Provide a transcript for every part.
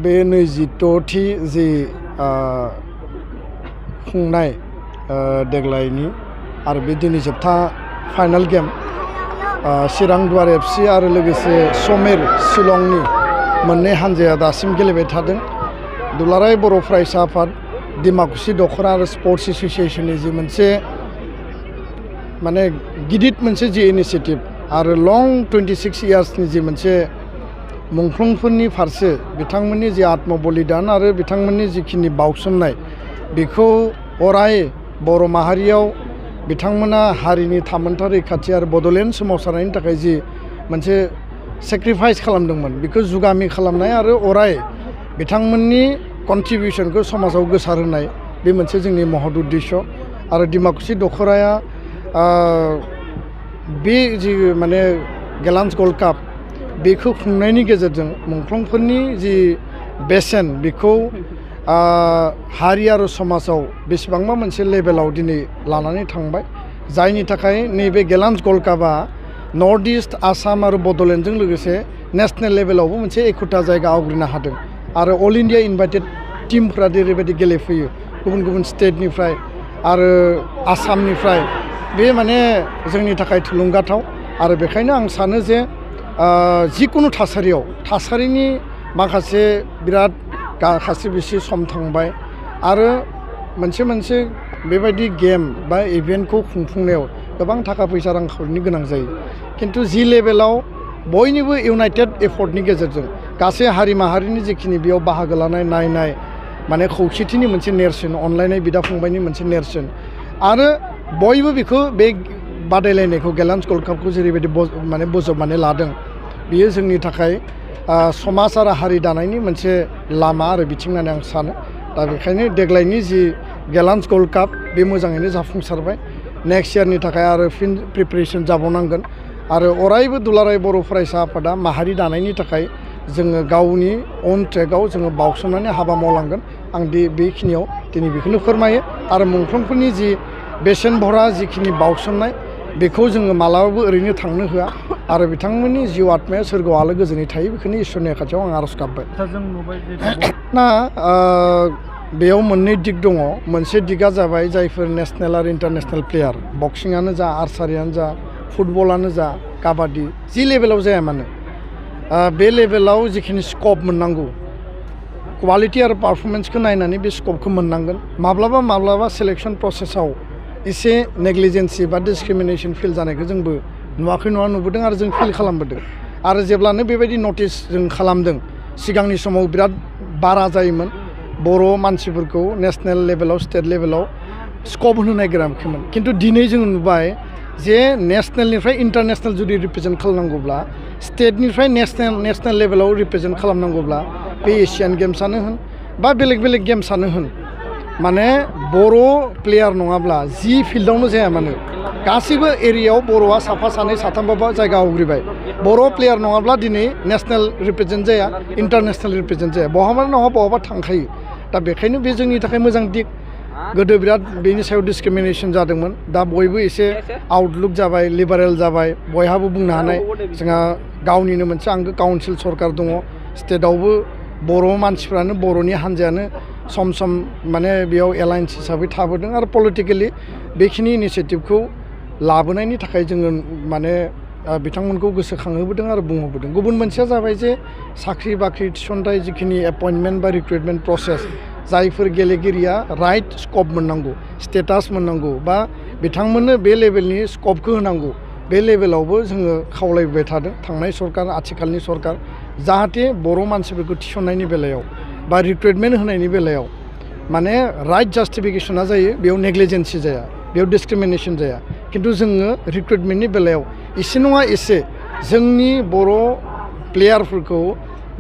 बे 22थि जि खुंनाय देग्लायनि आरो बे दिनै जोबथा फाइनाल गेम चिरां दुवार एफसि आरो लोगोसे समेर शिलंनि मोननै हानजाया दासिम गेलेबाय थादों। दुलाराय बर' फरायसा आफाद डिमाकुसि दख'रा आरो स्पर्ट्स एस'सिएशननि जि मोनसे माने गिदिर मोनसे जि इनिशिएटिभ आरो लं 26 इयार्सनि जि मोनसे मुंख्लंफोरनि फारसे बिथांमोननि जि आत्म बलिदान आरो बिथांमोननि जिखिनि बाउसोमनाय बेखौ अराय बर' माहारियाव बिथांमोना हारिनि थामोनथा रैखाथि आरो बड'लेण्ड सोमावसारनायनि थाखाय जि मोनसे सेक्रिफाइस खालामदोंमोन बेखौ जुगामि खालामनाय आरो अराय बिथांमोननि कन्ट्रिबिउसनखौ समाजाव गोसारहोनाय बे मोनसे जोंनि महद उद्देश्य। आरो डिमाकुसि दख'राया बे जि माने गेलान्स गल्ड काप बेखौ खुंनायनि गेजेरजों मुंख्लंफोरनि जि बेसेन बेखौ हारि आरो समाजाव बेसेबांबा मोनसे लेभेलाव दिनै लानानै थांबाय, जायनि थाखाय नैबे गेलान्स गल्ड कापआ नर्थ इस्ट आसाम आरो बड'लेण्डजों लोगोसे नेशनेल लेभेलावबो मोनसे एखुथा जायगा आवग्रिनो हादों। आरो अल इन्डिया इनभाइटेड टीमफ्रा जेरैबायदि गेलेफैयो गुबुन गुबुन स्टेटनिफ्राय आरो आसामनिफ्राय, बे माने जोंनि थाखाय थुलुंगाथाव। आरो बेखायनो आं सानो जे जिकुनु थासारिनि माखासे बिराद खासि बिसि सम थांबाय आरो मोनसे बेबायदि गेम बा इभेन्टखौ खुंफुंनायाव गोबां थाखा फैसा रांखावरिनि गोनां जायो, खिन्थु जि लेभेलाव बयनिबो इउनाइटेड एफर्टनि गेजेरजों गासै हारि माहारिनि जिखिनि बेयाव बाहागो लानाय नायनाय माने खौसेथिनि मोनसे नेरसोन, अनलायनाय बिदा फंबायनि मोनसे नेरसोन आरो बयबो बेखौ बे बादायलायनायखौ गेलान्स गल्ड कापखौ जेरैबायदि माने बोजबनानै लादों बियो जोंनि थाखाय समाज आरो हारि दानायनि मोनसे लामा आरो बिथिं होननानै आं सानो। दा बेखायनो देग्लायनि जि गेलान्स गल्ड काप बे मोजाङैनो जाफुंसारबाय। नेक्स्ट इयारनि थाखाय आरो फिन प्रिपेरेसन जाबावनांगोन आरो अरायबो दुलाराय बर' फरायसा आफादा माहारि दानायनि थाखाय जोङो गावनि अन ट्रेकआव जोङो बाउसोमनानै हाबा मावलांगोन। आं बेखिनियाव दिनै बेखौनो फोरमायो आरो मुंख्लंफोरनि जि बेसेन भरा जिखिनि बाउसोमनाय बेखौ जोङो मालाबाबो ओरैनो थांनो होआ आरो बिथांमोननि जिउ आत्माया सोरगोआव आलो गोजोनै थायो, बेखौनो इसोरनि खाथियाव आं आर'ज गाबबाय। ना बेयाव मोननै दिग दङ। मोनसे दिगा जाबाय जायफोर नेसनेल आरो इन्टारनेसनेल प्लेयार, बक्सिंआनो जा, आर्सारियानो जा, फुटबलानो जा, काबादि, जि लेभेलाव जाया मानो बे लेभेलाव जिखिनि स्कप मोननांगौ, क्वालिटि आरो पारफरमेन्सखौ नायनानै बे स्कपखौ मोननांगोन। माब्लाबा सेलेक्सन प्रसेसआव एसे नेग्लिजेन्सि बा डिसक्रिमिनेसन फिल जानायखौ जोंबो नुवाखै नङा नुबोदों आरो जों फिल खालामबोदों। आरो जेब्लानो बेबायदि नटिस जों खालामदों, सिगांनि समाव बिराद बारा जायोमोन बर' मानसिफोरखौ नेसनेल लेभेलाव स्टेट लेभेलाव स्कप होनो नागिराखैमोन, खिन्थु दिनै जों नुबाय जे नेसनेलनिफ्राय इन्टारनेसनेल जुदि रिप्रेजेन्ट खालामनांगौब्ला, स्टेटनिफ्राय नेसनेल लेभेलाव रिप्रेजेन्ट खालामनांगौब्ला बे एशियान गेम्सआनो होन बा बेलेग गेम्सआनो होन, माने बर' प्लेयार नङाब्ला जि फिल्डआवनो जाया मानो गासैबो एरियायाव बर'आ साफा सानै साथामबाबो जायगा आवग्रिबाय। बर' प्लेयार नङाब्ला दिनै नेसनेल रिप्रेजेन्ट जाया, इन्टारनेसनेल रिप्रेजेन्ट जाया, बहाबा नङा बहाबा थांखायो। दा बेखायनो बे जोंनि थाखाय मोजां दिग। गोदो बिराद बेनि सायाव डिसक्रिमिनेसन जादोंमोन, दा बयबो एसे आउटलुक जाबाय, लिबारेल जाबाय, बयहाबो बुंनो हानाय जोंहा गावनिनो मोनसे आंगो काउन्सिल सरकार दङ। स्टेटआवबो बर' मानसिफ्रानो, बर'नि हान्जायानो सम माने बेयाव एलायन्स हिसाबै थाबोदों आरो पलिटिकेलि बेखिनि इनिसियेटिभखौ लाबोनायनि थाखाय जोङो माने बिथांमोनखौ गोसोखांहोबोदों आरो बुंहोबोदों। गुबुन मोनसेया जाबाय जे साख्रि बाख्रि थिसनथाय जिखिनि एपइन्टमेन्ट बा रिक्रुइटमेन्ट प्रसेस, जायफोर गेलेगिरिया राइट स्कप मोननांगौ, स्टेटास मोननांगौ बा बिथांमोननो बे लेभेलनि स्कपखौ होनांगौ, बे लेभेलावबो जोङो खावलायबाय थादों थांनाय सरकार, आथिखालनि सरकार, जाहाथे बर' मानसिफोरखौ थिसननायनि बेलायाव बा रिक्रुइटमेन्ट होनायनि बेलायाव माने राइट जास्टिफिकेसना जायो, बेयाव नेग्लिजेन्सि जाया, बेयाव डिसक्रिमिनेसन जाया। खिन्थु जोङो रिक्रुइटमेन्टनि बेलायाव एसे नङा एसे जोंनि बर' प्लेयारफोरखौ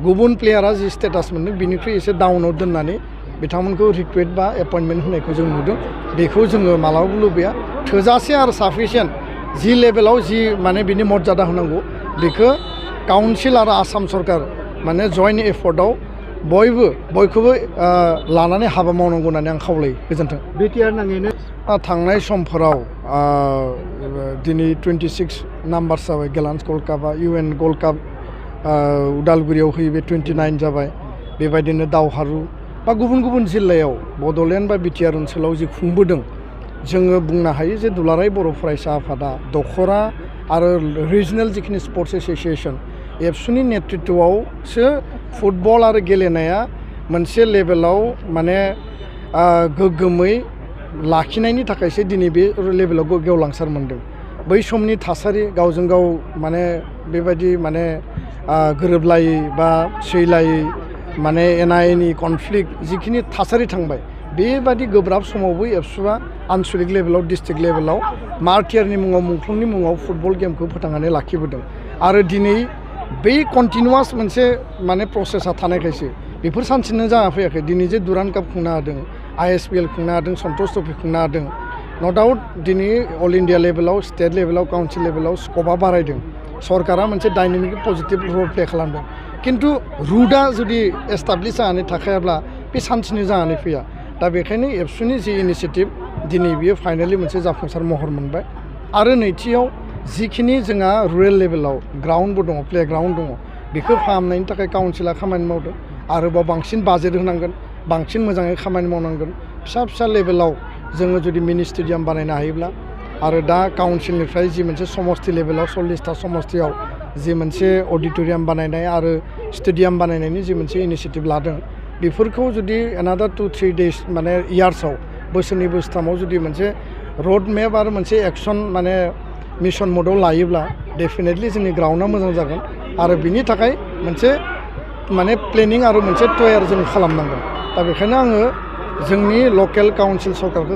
गुबुन प्लेयारा जि स्टेटास मोनदों बिनिख्रुइ एसे डाउनाव दोननानै बिथांमोनखौ रिक्रुइट बा एपइन्टमेन्ट होनायखौ जों नुदों। बेखौ जोङो मालाबाबो लुबैया। थोजासे आरो साफिसियेन्ट जि लेभेलाव जि माने बिनि मर्यादा होनांगौ बेखौ काउन्सिल आरो आसाम सरकार माने जयेन्ट एफर्टआव बयखौबो लानानै हाबा मावनांगौ होननानै आं खावलायो। गोजोन्थों। बिटिआर नाङैनो थांनाय समफोराव दिनै 26 नाम्बार जाबाय गेलान्स गल्ड कापआ, UN गल्ड काप उदालगुरियाव होयो बे 29 जाबाय। बेबायदिनो दावहारु बा गुबुन गुबुन जिल्लायाव बड'लेण्ड बा बिटिआर ओनसोलाव जि खुंबोदों जोङो बुंनो हायो जे दुलाराय बर' फरायसा आफादा दखरा आरो रिजनेल जिखिनि स्पर्ट्स एस'सियेसन एबसुनि नेतृत्वआवसो फुटबल आरो गेलेनाया मोनसे लेभेलाव माने गोग्गोमै लाखिनायनि थाखायसो दिनै बे लेभेलाव गेवलांसार मोनदों बै समनि थासारि गावजों गाव माने बेबायदि माने गोरोबलायै बा सैलायै माने एना एनि कनफ्लिक्ट जिखिनि थासारि थांबाय बेबादि गोब्राब समावबो एबसुआ आनसलिक लेभेलाव डिस्ट्रिक्ट लेभेलाव मार्टियारनि मुङाव मुंख्लंनि मुङाव फुटबल गेमखौ फोथांनानै लाखिबोदों आरो दिनै बै कन्टिनिउवास मोनसे माने प्रसेसा थानायखायसो बेफोर सानसेनो जाना फैयाखै दिनै जे दुरान्ड काप खुंनो हादों ISPL खुंनो हादों सन्तोष ट्रफि खुंनो हादों न' डाउट दिनै अल इन्डिया लेभेलाव स्टेट लेभेलाव काउन्सिल लेभेलाव स्कपा बारायदों सरकारा मोनसे डाइनामिक पजिटिभ रल प्ले खालामदों खिन्थु रुटआ जुदि एस्टाब्लिश जानानै थाखायाब्ला बे सानसेनो जानानै फैया दा बेखायनो एबसुनि जि इनिसियेटिभ दिनै बियो फाइनालि मोनसे जाफुंसार महर मोनबाय आरो नैथियाव जिखिनि जोंहा रुरेल लेभेलाव ग्राउन्डबो दङ प्लेग्राउन्ड दङ बेखौ फाहामनायनि थाखाय काउन्सिला खामानि मावदों आरोबाव बांसिन बाजेट होनांगोन बांसिन मोजाङै खामानि मावनांगोन फिसा फिसा लेभेलाव जोङो जुदि मिनि स्टेडियाम बानायनो हायोब्ला आरो दा काउन्सिलनिफ्राय जि मोनसे समस्ति लेभेलाव 40टा समस्तियाव जि मोनसे अडिट'रियाम बानायनाय आरो स्टेडियाम बानायनायनि जि मोनसे इनिसियेटिभ लादों बेफोरखौ जुदि एनादार 2-3 डेज माने इयार्सआव बोसोरनै बोसोरथामाव जुदि मोनसे रड मेप आरो मोनसे एक्सन माने मिशन मडआव लायोब्ला डेफिनेटलि जोंनि ग्राउन्डआ मोजां जागोन आरो बिनि थाखाय मोनसे माने प्लेनिं आरो मोनसे तयार जों खालामनांगोन दा बेखायनो आङो जोंनि लकेल काउन्सिल सरकारखौ